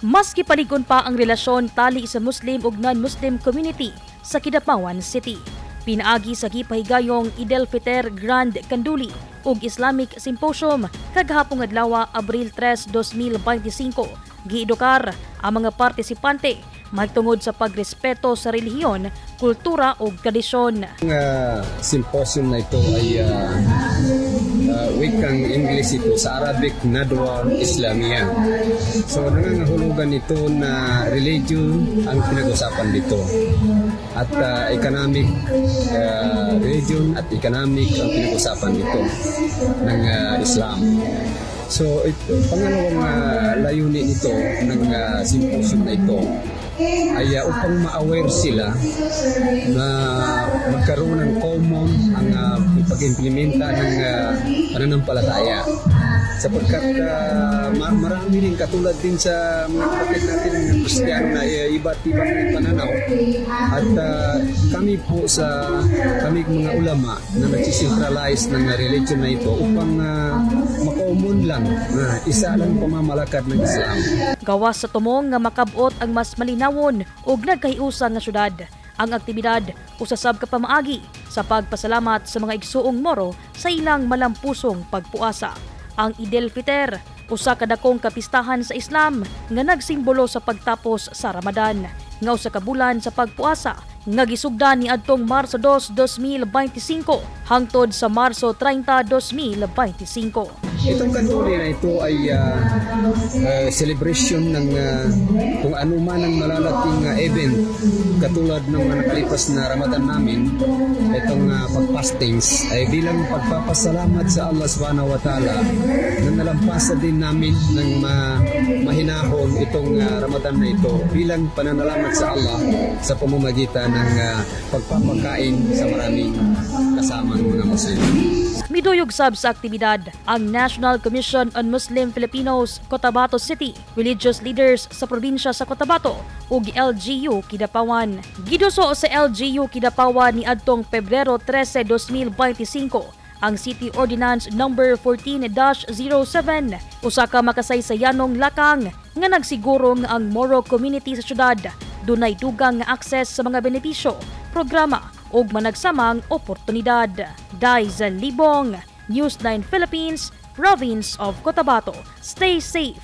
Mas gipanigon pa ang relasyon tali sa Muslim ug non-Muslim community sa Kidapawan City. Pinaagi sa gipahigayong Idel Fiter Grand Kanduli ug Islamic Symposium kagahapong adlaw, Abril 3, 2025, giedukar ang mga partisipante mahitungod sa pagrespeto sa relihiyon, kultura ug tradisyon. Ang symposium na ito ay wikang English ito, sa Arabic Nadwa Islamia. So nangangahulugan ito na religion ang pinag-usapan dito. At economic, religion at economic ang pinag-usapan dito ng Islam. So ito, pangalawang layunin nito ng symposium na ito ay upang ma-aware sila na magkaroon ng common ang pag-implementa ng pananampalataya sapagkat marami rin, katulad din sa mga kapatid natin ng Kristiyano, na iba't ibang pananaw at kami po sa kami mga ulama na nagsicentralize ng religion na ito upang makomon lang na isa lang pamamalakad ng Islam. Gawas sa tumong nga makabot ang mas malinawon ug nagkahiusa nga syudad. Ang aktibidad usa sab ka pamaagi sa pagpasalamat sa mga igsuong Moro sa ilang malampusong pagpuasa. Ang Idel Fiter, usa ka dakong kapistahan sa Islam nga nagsimbolo sa pagtapos sa Ramadan, nga usa ka bulan sa pagpuasa nga gisugdan ni adtong Marso 2, 2025 hangtod sa Marso 30, 2025. Itong kanduli na ito ay celebration ng kung ano man ang malalaking event katulad ng mga nakalipas na Ramadan namin. Itong pagfastings ay bilang pagpapasalamat sa Allah Subhanahu wa Ta'ala na nalampasan din namin ng mahinahon itong Ramadan na ito, bilang pananalamat sa Allah sa pamamagitan ng pagpapakain sa maraming kasamang mga Muslim. Miduyog sab sa aktibidad ang National Commission on Muslim Filipinos Cotabato City, religious leaders sa probinsya sa Cotabato ug LGU Kidapawan. Giduso sa LGU Kidapawan ni adtong Pebrero 13, 2025 ang City Ordinance Number 14-07, usa ka makasaysayanong lakang nga nagsiguro nga ang Moro community sa syudad dunay dugang nga akses sa mga benepisyo, programa ug managsamang oportunidad. Daizel Libong, News 9 Philippines, Province of Cotabato. Stay safe.